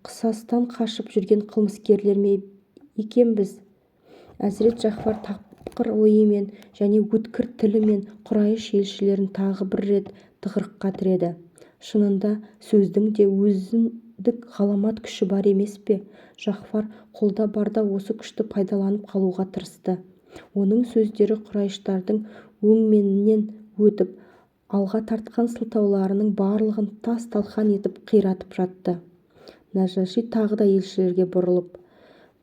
қысастан қашып жүрген қылмыскерлер ме екенбіз? Әзірет Жағфар тапқыр ойымен және өткір тілімен Құрайш елшілерін тағы бір рет тығырыққа тіреді. Шынында сөздің де өзіндік ғаламат күші бар емес пе? Жағфар қолда барда осы күшті пайдаланып қалуға тырысты. Оның сөздері құрайыштардың өңменінен өтіп, алға тартқан сылтауларының барлығын тас-талқан етіп қиратып жатты. Нәжаши тағы да елшілерге бұрылып,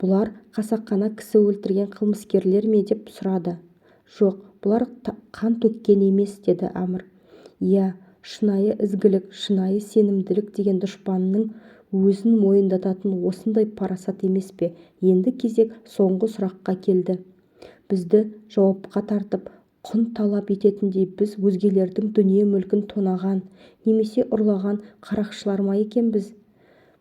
Бұлар қасақана кісі өлтірген қылмыскерлер ме деп сұрады. Жоқ, бұлар қан төккен емес, деді Әмір. Иә, шынайы ізгілік, шынайы сенімділік деген дұшпанның өзін мойындататын осындай парасат емес пе? Енді кезек соңғы сұраққа келді. Бізді жауапқа тартып, құн талап ететіндей біз өзгелердің дүние-мүлкін тонаған немесе ұрлаған қарақшылар ма екенбіз?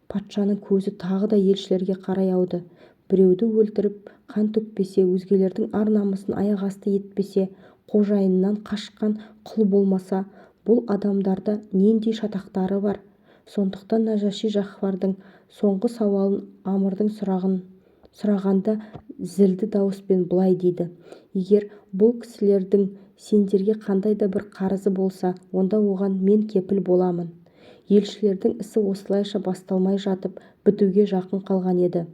Патшаның көзі тағы да елшілерге қарай ауды. Біреуді өлтіріп, қан төкпесе, өзгелердің ар-намысын аяқ асты етпесе, қожайынынан қашқан құл болмаса, бұл адамдарда нендей шатақтары бар? Сондықтан Нәжаши Жағфардың соңғы сауалын Амрдың сұрағанда зілді дауыспен былай дейді: Егер бұл кісілердің сендерге қандай да бір қарызы болса, онда оған мен кепіл боламын. Елшілердің ісі осылайша басталмай жатып, бітуге жақын қалған еді.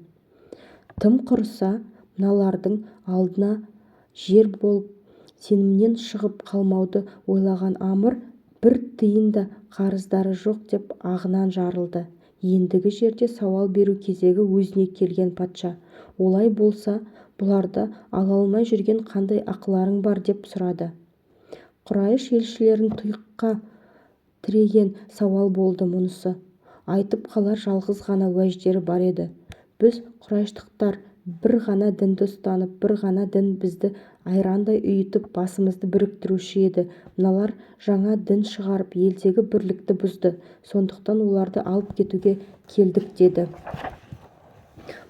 Тым құрыса, мыналардың алдына жер болып, сенімнен шығып қалмауды ойлаған Амр бір тиын да қарыздары жоқ деп ағынан жарылды. Ендігі жерде сауал беру кезегі өзіне келген патша, Олай болса, бұларды ала алмай жүрген қандай ақыларың бар деп сұрады. Құрайш елшілерін тұйыққа тіреген сауал болды мұнысы. Айтып қалар жалғыз ғана уәждері бар еді. Біз құрайыштықтар бір ғана дінді ұстанып, бір ғана дін бізді айрандай ұйытып, басымызды біріктіруші еді. Мыналар жаңа дін шығарып, елдегі бірлікті бұзды. Сондықтан оларды алып кетуге келдік деді.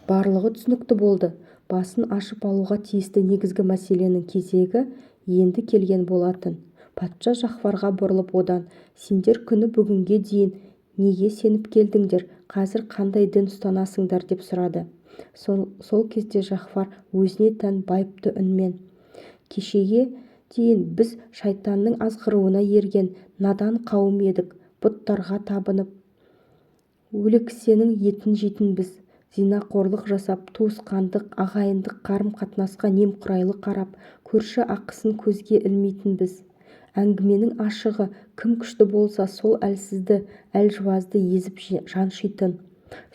Барлығы түсінікті болды. Басын ашып алуға тиісті негізгі мәселенің кезегі енді келген болатын. Патша Жағфарға бұрылып одан, Сендер күні бүгінге дейін неге сеніп келдіңдер, қазір қандай дін ұстанасыңдар деп сұрады. Сол кезде Жағфар өзіне тән байыпты үнмен, Кешеге дейін біз шайтанның азғыруына ерген надан қауым едік, бұттарға табынып, өлексенің етін жейтінбіз, зинақорлық жасап, туысқандық, ағайындық қарым-қатынасқа немқұрайлы қарап, көрші ақысын көзге ілмейтінбіз. Әңгіменің ашығы, кім күшті болса, сол әлсізді, әлжуазды езіп жаншитын.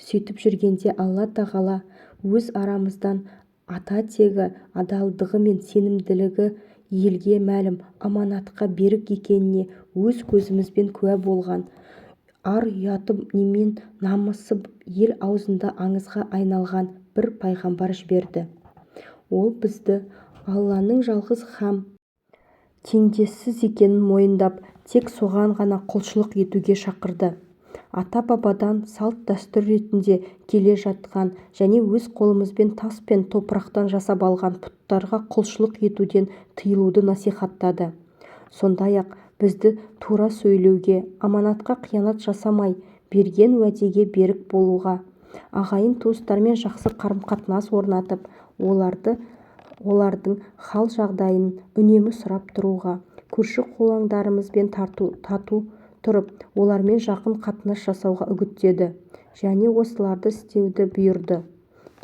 Сөйтіп жүргенде Алла тағала өз арамыздан ата-тегі адалдығы мен сенімділігі елге мәлім, аманатқа берік екеніне өз көзімізбен куә болған, ар-ұяты мен намысы ел аузында аңызға айналған бір пайғамбар жіберді. Ол бізді Алланың жалғыз һәм Теңдессіз екенін мойындап, тек соған ғана құлшылық етуге шақырды. Ата-бабадан салт-дәстүр ретінде келе жатқан және өз қолымызбен тас пен топырақтан жасап алған бұттарға құлшылық етуден тыйылуды насихаттады. Сондай-ақ бізді тура сөйлеуге, аманатқа қиянат жасамай, берген уәдеге берік болуға, ағайын-туыстармен жақсы қарым-қатынас орнатып, олардың хал-жағдайын үнемі сұрап тұруға, көрші-қолаңдарымызбен тату тұрып, олармен жақын қатынас жасауға үгіттеді және осыларды істеуді бұйырды.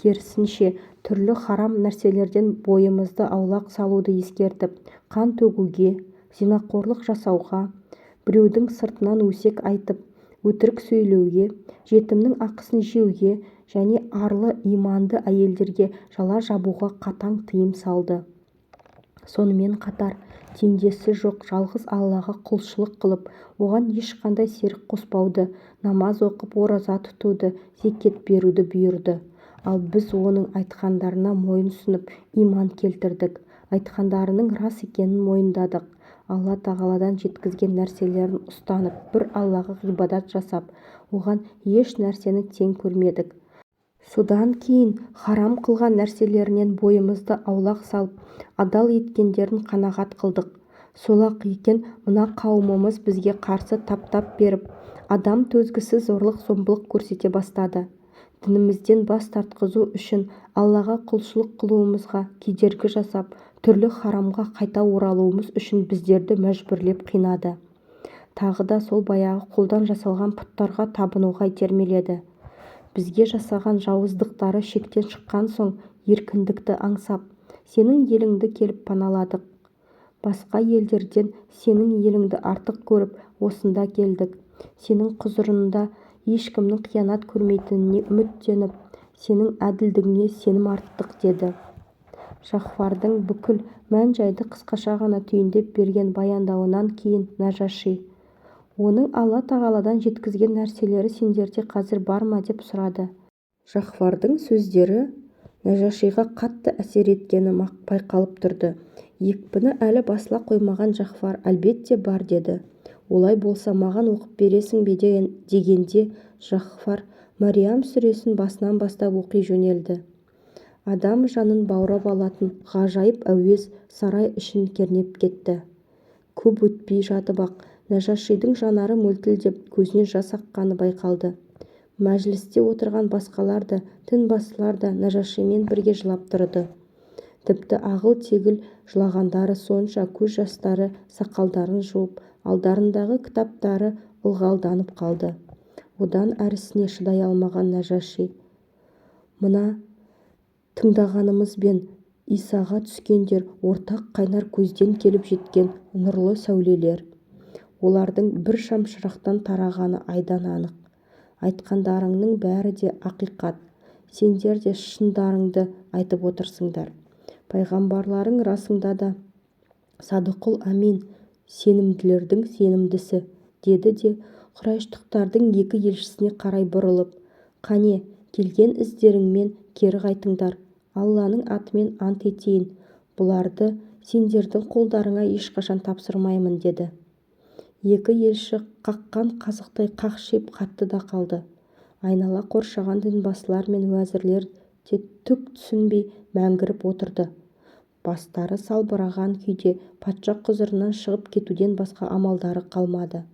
Керісінше, түрлі харам нәрселерден бойымызды аулақ салуды ескертіп, қан төгуге, зинақорлық жасауға, біреудің сыртынан өсек айтып, өтірік сөйлеуге, жетімнің ақысын жеуге және арлы, иманды әйелдерге жала жабуға қатаң тыйым салды. Сонымен қатар, теңдесі жоқ жалғыз Аллаға құлшылық қылып, оған ешқандай серік қоспауды, намаз оқып, ораза тұтуды, зекет беруді бұйырды. Ал біз оның айтқандарына мойын ұсынып, иман келтірдік, айтқандарының рас екенін мойындадық. Алла тағаладан жеткізген нәрселерін ұстанып, бір Аллаға ғибадат жасап, оған еш нәрсені тең көрмедік. Содан кейін харам қылған нәрселерінен бойымызды аулақ салып, адал еткендерін қанағат қылдық. Сол-ақ екен мына қауымымыз бізге қарсы тап-тап беріп, адам төзгісіз зорлық-зомбылық көрсете бастады. Дінімізден бас тартқызу үшін Аллаға құлшылық қылуымызға кедергі жасап, түрлі харамға қайта оралуымыз үшін біздерді мәжбүрлеп қинады. Тағы да сол баяғы қолдан жасалған бұттарға табынуға итермеледі. Бізге жасаған жауыздықтары шектен шыққан соң еркіндікті аңсап, сенің еліңді келіп паналадық. Басқа елдерден сенің еліңді артық көріп, осында келдік. Сенің құзырында ешкімнің қиянат көрмейтініне үміттеніп, сенің әділдігіңе сенім арттық, деді. Жағфардың бүкіл мән-жайды қысқаша ғана түйіндеп берген баяндауынан кейін Нәжаши: Оның Алла тағаладан жеткізген нәрселері сендерде қазір бар ма деп сұрады. Жағфардың сөздері Нәжашиға қатты әсер еткені байқалып тұрды. Екпіні әлі басыла қоймаған Жағфар: Әлбетте бар, деді. Олай болса маған оқып бересің бе дегенде Жағфар Мәриям сүресін басынан бастап оқи жөнелді. Адам жанын баурап алатын ғажайып әуез сарай ішін кернеп кетті. Көп өтпей жатып-ақ Нәжашидің жанары мөлтілдеп, көзінен жас аққаны байқалды. Мәжілісте отырған басқалар да, дінбасылар да Нәжашимен бірге жылап тұрды. Тіпті ағыл-тегіл жылағандары сонша көз жастары сақалдарын жуып, алдарындағы кітаптары ылғалданып қалды. Одан әрісіне шыдай алмаған Нәжаши: Мына тыңдағанымыз бен Исаға түскендер ортақ қайнар көзден келіп жеткен нұрлы сәулелер. Олардың бір шамшырақтан тарағаны айдан анық. Айтқандарыңның бәрі де ақиқат. Сендер де шындарыңды айтып отырсыңдар. Пайғамбарларың расында да садықұл әмин, сенімділердің сенімдісі, деді де құрайыштықтардың екі елшісіне қарай бұрылып: Қане, келген іздеріңмен кері қайтыңдар. Алланың атымен ант етейін, бұларды сендердің қолдарыңа ешқашан тапсырмаймын, деді. Екі елші қаққан қазықтай қақшиып қатты да қалды. Айнала қоршаған дінбасылар мен уәзірлер де түк түсінбей мәңгіріп отырды. Бастары салбыраған күйде патша құзырынан шығып кетуден басқа амалдары қалмады.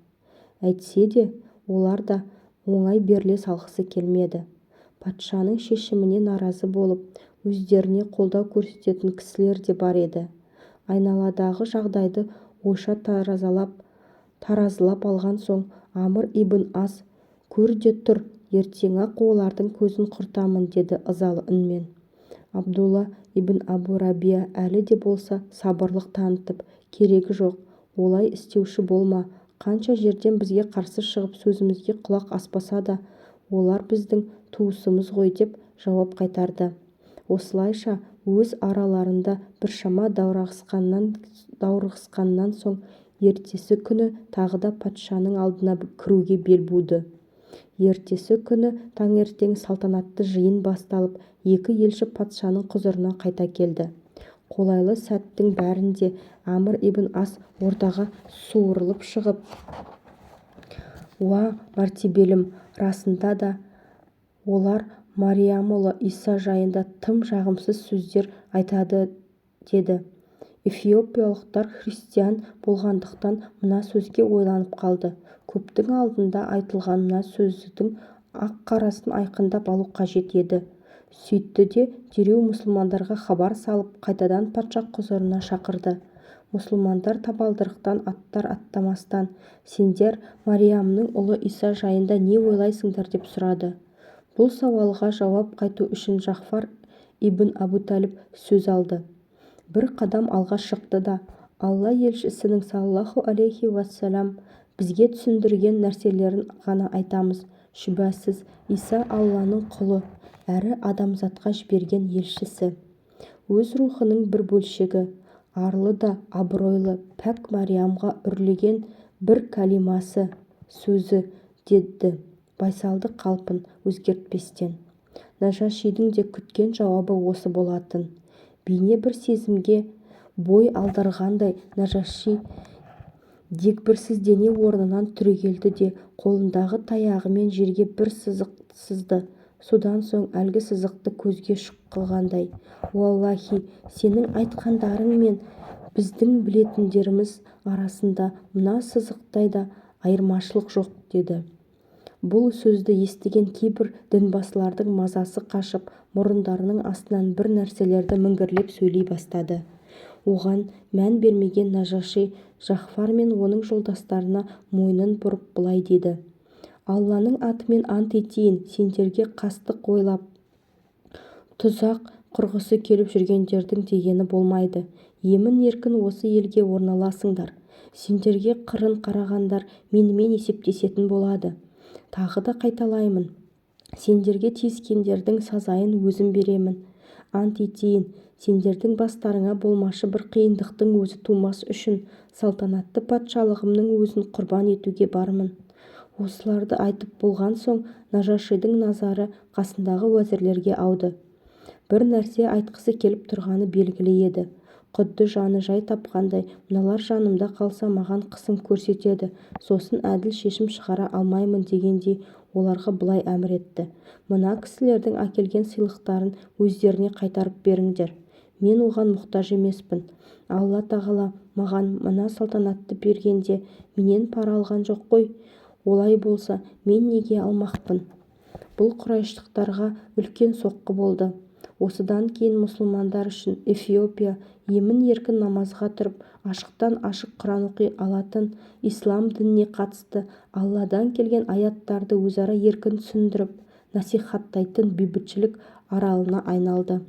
Әйтсе де, олар да оңай беріле салғысы келмеді. Патшаның шешіміне наразы болып, өздеріне қолдау көрсететін кісілер де бар еді. Айналадағы жағдайды ойша таразылап алған соң Амр ибн Ас: Көр де тұр, ертең-ақ олардың көзін құртамын, деді ызалы үнмен. Абдулла ибн Абу Рабиа әлі де болса сабырлық танытып: Керегі жоқ, олай істеуші болма, қанша жерден бізге қарсы шығып сөзімізге құлақ аспаса да, олар біздің туысымыз ғой, деп жауап қайтарды. Осылайша өз араларында біршама даурығысқаннан соң ертесі күні тағы да патшаның алдына кіруге бел буды. Ертесі күні таңертең салтанатты жиын басталып, екі елші патшаның құзырына қайта келді. Қолайлы сәттің бәрінде Әмір ибн Ас ортаға суырылып шығып: «Уа, мәртебелім, расында да олар Мариямұлы Иса жайында тым жағымсыз сөздер айтады», – деді. Эфиопиялықтар христиан болғандықтан мына сөзге ойланып қалды. Көптің алдында айтылған мына сөздің ақ-қарасын айқындап алу қажет еді. Сөйтті де дереу мұсылмандарға хабар салып, қайтадан патша құзырына шақырды. Мұсылмандар табалдырықтан аттар-аттамастан: «Сендер Мариямның ұлы Иса жайында не ойлайсыңдар?» – деп сұрады. Бұл сауалға жауап айту үшін Жағфар ибн Әбутәліп сөз алды. Бір қадам алға шықты да: «Алла елшісінің саллаллаһу алейһи уәссәлам бізге түсіндірген нәрселерін ғана айтамыз. Шүбәсіз, Иса Алланың құлы әрі адамзатқа жіберген елшісі. Өз рухының бір бөлшегі, арлы да абыройлы пәк Мариямға үрлеген бір кәлимасы, сөзі», – деді байсалды қалпын өзгертпестен. Нәжашидің де күткен жауабы осы болатын. Бейне бір сезімге бой алдырғандай Нәжаши дегбірсіздене орнынан түрегелді де, қолындағы таяғымен жерге бір сызық сызды. Содан соң әлгі сызықты көзге шұқығандай: «Уаллаһи, сенің айтқандарың мен біздің білетіндеріміз арасында мына сызықтай да айырмашылық жоқ», – деді. Бұл сөзді естіген кейбір дінбасылардың мазасы қашып, мұрындарының астынан бір нәрселерді міңгірлеп сөйлей бастады. Оған мән бермеген Нәжаши Жағфар мен оның жолдастарына мойнын бұрып былай деді: «Алланың атымен ант етейін, сендерге қастық ойлап, тұзақ құрғысы келіп жүргендердің дегені болмайды. Емін-еркін осы елге орналасыңдар. Сендерге қырын қарағандар менімен есептесетін болады. Тағы да қайталаймын, сендерге тиіскендердің сазайын өзім беремін. Ант етейін, сендердің бастарыңа болмашы бір қиындықтың өзі тумас үшін салтанатты патшалығымның өзін құрбан етуге бармын». Осыларды айтып болған соң Нәжашидің назары қасындағы уәзірлерге ауды. Бір нәрсе айтқысы келіп тұрғаны белгілі еді. Құдды жаны жай тапқандай, мыналар жанымда қалса маған қысым көрсетеді, сосын әділ шешім шығара алмаймын дегендей оларға былай әмір етті: «Мына кісілердің әкелген сыйлықтарын өздеріне қайтарып беріңдер. Мен оған мұқтаж емеспін. Алла тағала маған мына салтанатты бергенде менен пара алған жоқ қой. Олай болса, мен неге алмақпын?» Бұл құрайыштықтарға үлкен соққы болды. Осыдан кейін мұсылмандар үшін Эфиопия емін-еркін намазға тұрып, ашықтан-ашық Құран оқи алатын, ислам дініне қатысты Алладан келген аяттарды өзара еркін түсіндіріп, насихаттайтын бейбітшілік аралына айналды.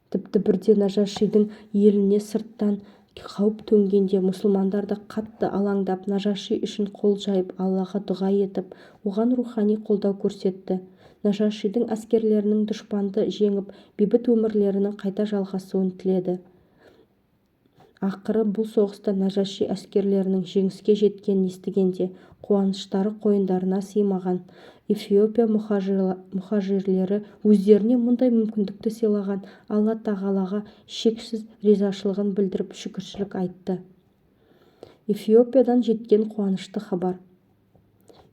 Тіпті бірде Нәжашидің еліне сырттан қауіп төнгенде мұсылмандар да қатты алаңдап, Нәжаши үшін қол жайып, Аллаға дұға етіп, оған рухани қолдау көрсетті. Нәжашидің әскерлерінің дұшпанды жеңіп, бейбіт өмірлерінің қайта жалғасуын тіледі. Ақыры бұл соғыста Нәжаши әскерлерінің жеңіске жеткенін естігенде қуаныштары қойындарына сыймаған Эфиопия мұхажирлері өздеріне мұндай мүмкіндікті сыйлаған Алла тағалаға шексіз ризашылығын білдіріп, шүкіршілік айтты. Эфиопиядан жеткен қуанышты хабар.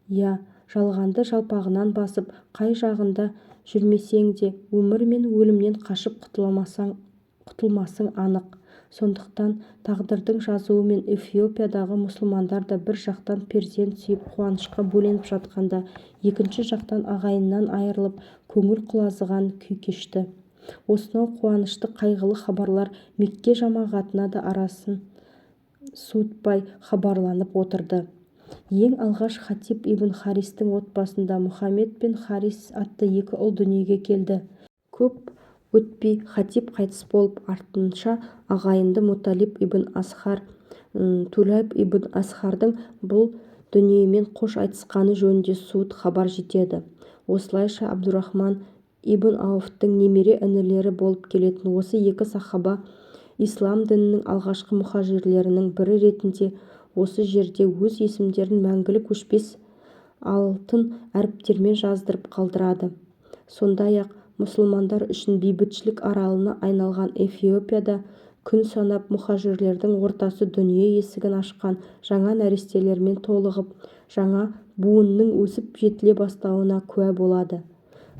Иә, жалғанды жалпағынан басып, қай жағында жүрмесең де өмір мен өлімнен қашып құтылмасың анық. Сондықтан тағдырдың жазуымен Эфиопиядағы мұсылмандар да бір жақтан перзент сүйіп қуанышқа бөленіп жатқанда, екінші жақтан ағайыннан айырылып, көңіл құлазыған күй кешті. Осынау қуанышты қайғылы хабарлар Мекке жамағатына да арасын суытпай хабарланып отырды. Ең алғаш Хатиб ибн Харистің отбасында Мұхаммед пен Харис атты екі ұл дүниеге келді. Көп өтпей Хатиб қайтыс болып, артынша ағайынды Муталиб ибн Асхар, Тулайб ибн Асхардың бұл дүниемен қош айтысқаны жөнінде суыт хабар жетеді. Осылайша Абдурахман ибн Ауфтың немере інілері болып келетін осы екі сахаба ислам дінінің алғашқы мұхажирлерінің бірі ретінде осы жерде өз есімдерін мәңгілік өшпес алтын әріптермен жаздырып қалдырады. Сондай-ақ Мұсылмандар үшін бейбітшілік аралына айналған Эфиопияда күн санап мұхажирлердің ортасы дүние есігін ашқан жаңа нәрестелермен толығып, жаңа буынның өсіп жетіле бастауына куә болады.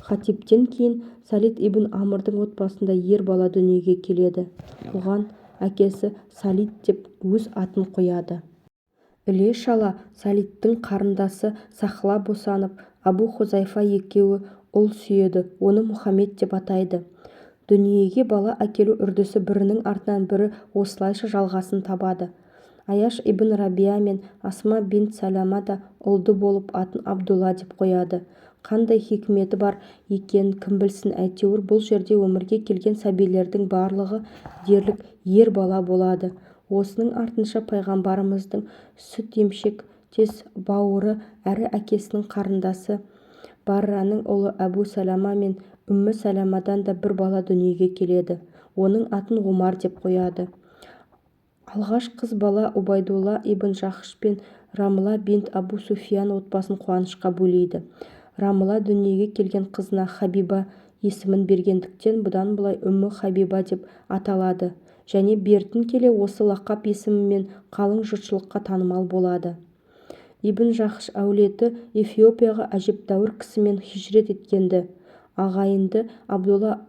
Хатибтен кейін Салит ибн Амрдың отбасында ер бала дүниеге келеді. Оған әкесі Салит деп өз атын қояды. Іле-шала Салиттің қарындасы Сахла босанып, Абу Хузайфа екеуі ұл сүйеді, оны Мұхаммед деп атайды. Дүниеге бала әкелу үрдісі бірінің артынан бірі осылайша жалғасын табады. Аяш ибн Рабиа мен Асма бинт Сәлама да ұлды болып, атын Абдулла деп қояды. Қандай хикметі бар екенін кім білсін, әйтеуір бұл жерде өмірге келген сәбилердің барлығы дерлік ер бала болады. Осының артынша пайғамбарымыздың сүт емшектес бауыры әрі әкесінің қарындасы Барраның ұлы Әбу Сәлама мен Үммі Сәламадан да бір бала дүниеге келеді. Оның атын Омар деп қояды. Алғаш қыз бала Убайдулла ибн Жахш пен Рамла бинт Абу Суфиян отбасын қуанышқа бөлейді. Рамла дүниеге келген қызына Хабиба есімін бергендіктен бұдан былай Үммі Хабиба деп аталады және бертін келе осы лақап есімімен қалың жұртшылыққа танымал болады. Ибн Жахш әулеті Эфиопияға әжептәуір кісімен хижрет еткен-ді. Ағайынды Абдулла,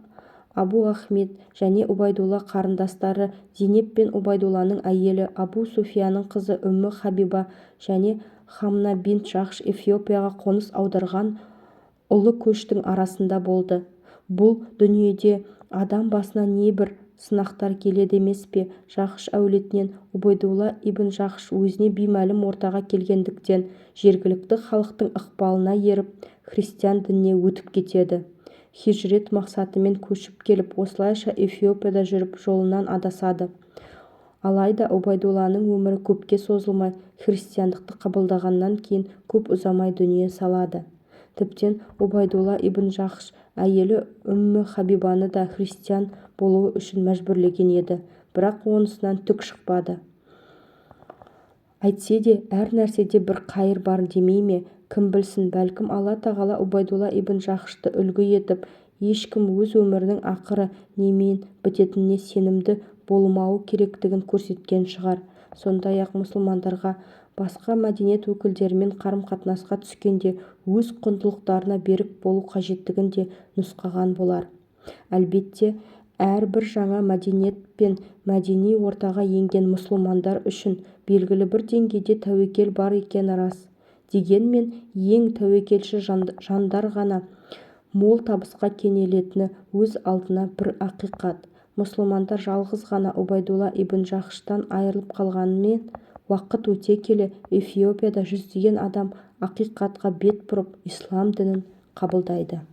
Абу Ахмед және Убайдулла, қарындастары Зейнеп пен Убайдулланың әйелі Абу Суфиянның қызы Үммі Хабиба және Хамна бинт Жахш Эфиопияға қоныс аударған ұлы көштің арасында болды. Бұл дүниеде адам басына небір сынақтар келеді емес пе? Жахш әулетінен Убайдулла ибн Жахш өзіне беймәлім ортаға келгендіктен, жергілікті халықтың ықпалына еріп, христиан дініне өтіп кетеді. Хижрет мақсатымен көшіп келіп, осылайша Эфиопияда жүріп жолынан адасады. Алайда Убайдулланың өмірі көпке созылмай, христиандықты қабылдағаннан кейін көп ұзамай дүние салады. Тіптен Убайдулла ибн Жахш әйелі Үммі Хабибаны да христиан болуы үшін мәжбүрлеген еді, бірақ онысынан түк шықпады. Әйтсе де, әр нәрседе бір қайыр бар демей ме, кім білсін, бәлкім Алла Тағала Убайдулла ибн Жахшты үлгі етіп, ешкім өз өмірінің ақыры немен бітетініне сенімді болмауы керектігін көрсеткен шығар. Сондай-ақ мұсылмандарға басқа мәдениет өкілдерімен қарым-қатынасқа түскенде өз құндылықтарына берік болу қажеттігін де нұсқаған болар. Әлбетте, әрбір жаңа мәдениет пен мәдени ортаға енген мұсылмандар үшін белгілі бір деңгейде тәуекел бар екені рас. Дегенмен ең тәуекелшіл жандар ғана мол табысқа кенелетіні өз алдына бір ақиқат. Мұсылмандар жалғыз ғана Убайдулла ибн Жахштан айырылып қалғанымен, уақыт өте келе Эфиопияда жүздеген адам ақиқатқа бет бұрып, ислам дінін қабылдайды.